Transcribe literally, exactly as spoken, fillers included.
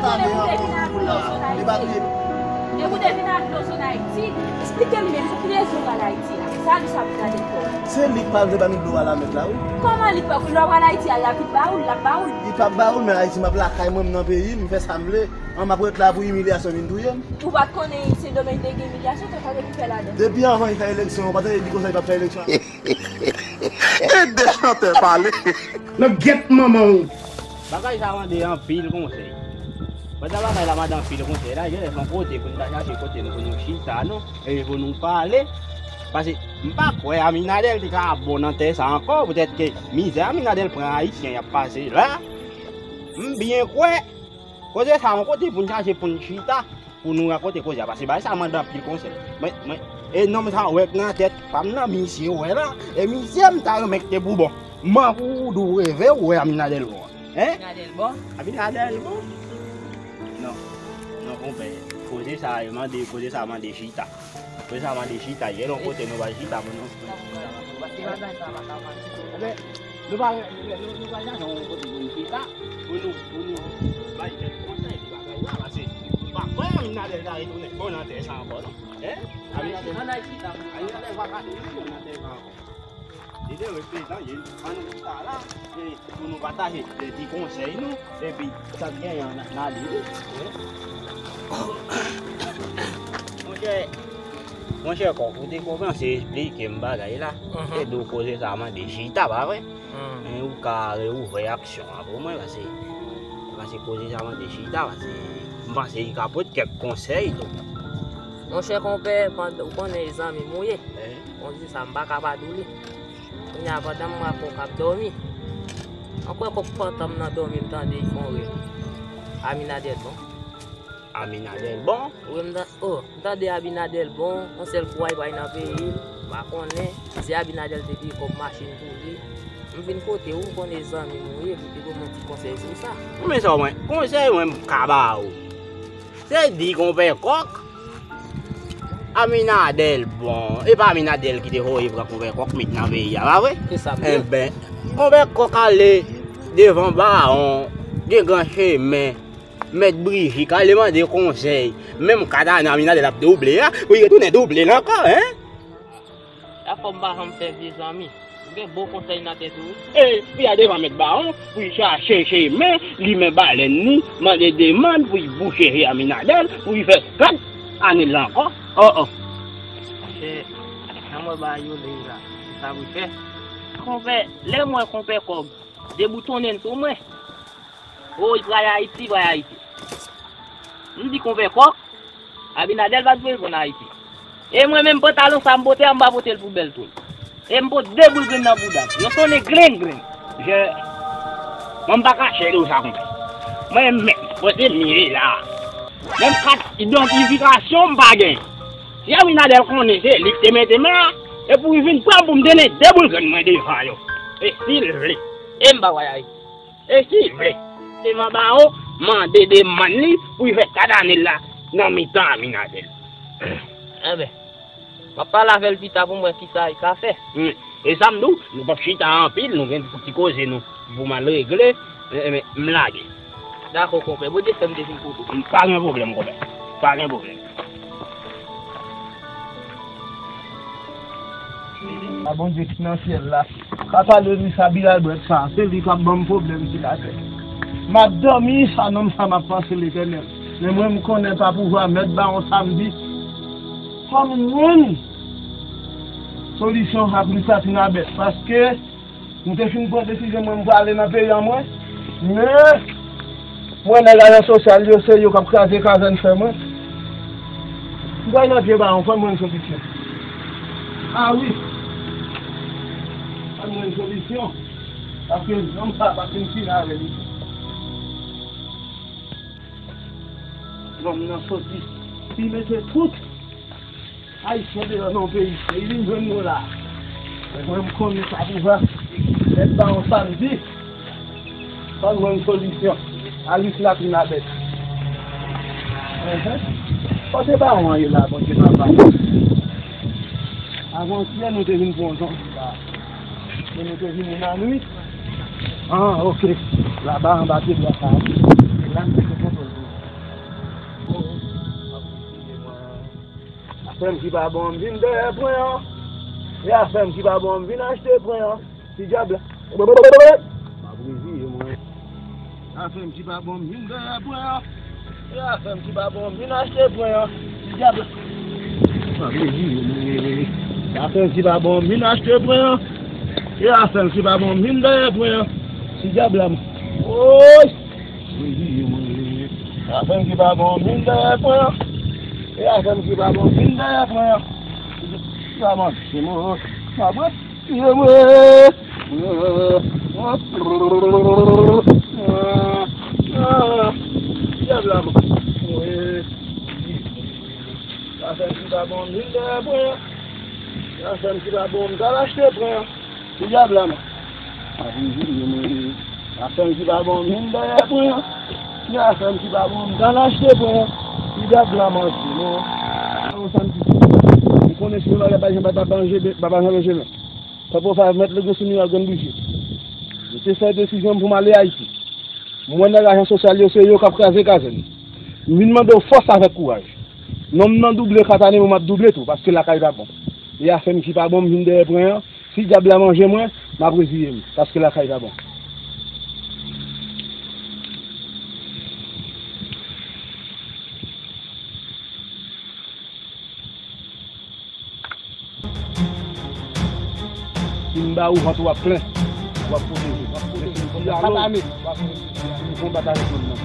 Pale an bon pou la. Li pa vle. Depi w te vin ak dlo sot Ayiti, eksplike li menm pou ki rezon w al Ayiti a. Sa li sa pou gade fò. Se li k pa vle ba nou dlo a lamèt la, wi. Kòman li pa, lè w al Ayiti a, l ap vin ba ou, l ap ba ou? Li p ap ba ou, men Ayiti m ap lakay mwen, m nan peyi m, m fè sa m vle. An m ap ret la pou imilyasyon vin touye m. Ou pa t konnen Sendomeng te gen imilyasyon, sa sa te pou fè ladan? Depi anvan li fè eleksyon, ou pa tande li konsa li p ap fè eleksyon. E de chantè pale. Nan gyèt manman w. Bagay sa mande anpil konsèy. Pandan bagay la mande anpil konsèy la, genlè se yon kote pou n ta chache kote nou, pou nou chita, non? E pou nou pale. Paske m pa kwè Aminadèl te ka bon nan tè sa ankò, poutèt ke mizè Aminadèl pran Ayisyen y ap pase la. M byen kwè koze sa yon kote pou n chache pou n chita. Pou nou rakonte koze a, paske bagay sa mande anpil konsèy. Mwen, mwen, e nonm sa wè k nan tèt pa m nan, misye wè la, e misye m ta renmen k te pou bon. Man pou w di w reve w wè Aminadèl bon. Hein? Aminadèl bon? Aminadèl bon? Non. Non, konpè. Koze sa mande, koze sa mande chita. Koze sa mande chita. Gen yon kote nou va chita pou nou. Ebyen, Nou pa, nou, nou, nou pa janm yon kote pou nou chita, pou nou, pou nou bay kèk konsèy de bagay la, paske m pa kwè Aminadèl ta retounen bon nan tè sa ankò, non. Hein? Aminadèl, Aminadèl pa ka tounen bon nan tè sa ankò. Li te repretan, ye, ann chita la, e pou nou pataje de ti konsèy nou, epi sa k genyen an, n ale, wi. Monchè, monchè Kòk, ou te kòmanse esplike m bagay la. Mhm. Te di w koze sa mande chita, pa vre? Hmm. Men ou ka reouvè aksyon an pou mwen, paske, paske koze sa mande chita, paske m panse li ka pote kèk konsèy tou. Monchè konpè, pandan, ou konnen e zanmi m ou ye. Eh? Kounye sa, m pa ka pa di w li. Kounye a, pandan m wè Kòk ap dòmi, mwen kwè Kòk pantan m nan dòmi, m tande l fè yon rèv. Aminadèl bon. Aminadèl bon? Wi, m ta-, oh, m tande Abinadèl bon, yon sèl kou a li pral nan peyi l, m pa konnen si Abinadèl te di Kòk machin pou li. M vin kote w, m konnen zanmi m ou ye, pou te ban mwen ti konsèy sou sa. Ou men sa w mwen, konsèy mwen m ka ba ou. Se di konpè Kòk, Aminadèl bon, e pa Aminadèl ki te voye pran konpè Kòk met nan peyi a, pa vre? Se sa m di. Enben, konpè Kòk ale devan bawon, gen gran chemen. Mèt Briji ka ale mande konsèy. Menm kat ane Aminadèl ap double a, pou li retounen double l ankò, en? Sa fè m pa janm fè vye zanmi. Ou gen bon konsèy nan tèt ou, wi. E, pou y al devan mèt bawon, pou y chache chemen, limen balèn li, mande demann, pou y bouche je Aminadèl, pou y fè kat ane l la ankò. Oh, oh. Monchè, jan mwen ba yo lè la, se sa pou y fè. Konpè, lè m wè konpè Kòk deboutonnen l sou mwen. O, li pral Ayiti, li pral Ayiti. M di konpè Kòk, Abinadèl pa t voye l konn Ayiti. E mwen menm pantalon sa m pote a, m pa pote l pou bèl tou. E m pote de boul grenn nan bouda m. Yo sonnen grenn grenn. Je, mwen m pa ka chèche w sa konpè. Mwen menm, kote m ye la. Menm kat idantifikasyon m pa gen. Si Abinadèl konnen se li k te mete m la, e pou l vin pran m pou m donnen de boul grenn mwen devan yo. E si l vle, e m pa pral Ayiti. E si vle, se manba yo mande demann li pou y fè kat ane l la nan mitan Aminadèl. Enben, m ap pale avè l pita pou m wè kisa l ka fè. Hmm. E sa m di w, nou p ap chita anpil, nou gen ti koze nou pou m al regle, e, e, m lage. Dakò, konpè. Bondye fè m te vin kote w. Pa gen pwoblèm, konpè. Pa gen pwoblèm. A Bondye ki nan syèl la. Papa Lewis a Bilalbrèt sa, se li k ap ban m pwoblèm sou latè. M ap dòmi, sa nonm sa m ap panse Letènèl. Men mwen m konnen pa pouvwa mèt bawon sa m di. Fò m jwenn solisyon ak Lis Latrina Bèt, paske m te fin pran desizyon mwen m prale nan peyi an mwen. Men, mwen nèg ajan sosyal yo, se yo k ap kraze kazèn frè mwen. M pral nan pye bawon, fò m jwenn solisyon. A wi. Fò m jwenn solisyon. Paske nonm sa pa fin fini avè li. Nonm nan soti. Li mete tout Ayisyen deyò nan peyi, e li vin jwenn nou la. Mwen, m konnen sa pou fè. Mèt bawon sa m di. Fò n jwenn solisyon. A Lis Latrina Bèt. Enhen. Kote bawon an ye la, Bondye papa? Avantyè, nou te vin pran yon zonbi la. Men nou te vini nan nwit. Ah, ok. Laba anba pye bwa sa. E la, nou te kontwòl pou nou. Afè m ki pa bon, m vin dèyè pwen an. E afè m ki pa bon, m vin achte pwen an. Ti dyab la. M ap reziye mwen. Afè m ki pa bon, m vin dèyè pwen an. E afè m ki pa bon, m vin achte pwen an. Ti dyab la. M ap reziye mwen. Afè m ki pa bon, m vin achte pwen an. E afè m ki pa bon, m vin dèyè pwen an. Ti dyab la. Woy! Reziye mwen. Afè m ki pa bon, m vin dèyè pwen an. E afè m ki pa bon, m vin dèyè pwen an. Sa manke mwen. Sa mwen. Ti dyab la, man. Afè m ki pa bon, m vin dèyè pwen an. Afè m ki pa bon, m t al achte pwen an. Ti dyab la, man. Afè m ki pa bon, m vin dèyè pwen an. Afè m ki pa bon, m t al achte pwen an. Ti dyab la, man. M konnen si bagay pa janm pa manje, pa janm manje, men. Tanpou sa, mèt lage sou miray Grann Bouji. Mwen te fè desizyon pou m ale Ayiti. M wè nèg ajan sosyal yo se yo k ap kraze kazèn. M vin mande w fòs avèk kouraj. Non m nan double kat ane, men m ap double tou, paske lakay pa bon. E afè m ki pa bon, m vin dèyè pwen an. Si dyab la manje mwen, m ap reziye m, paske lakay pa bon. Si m ba ou vant, w ap plen. W ap pwoteje. W ap pwoteje. Kòm yon kat ane. W ap pwoteje. Yon konbat avèk moun nan.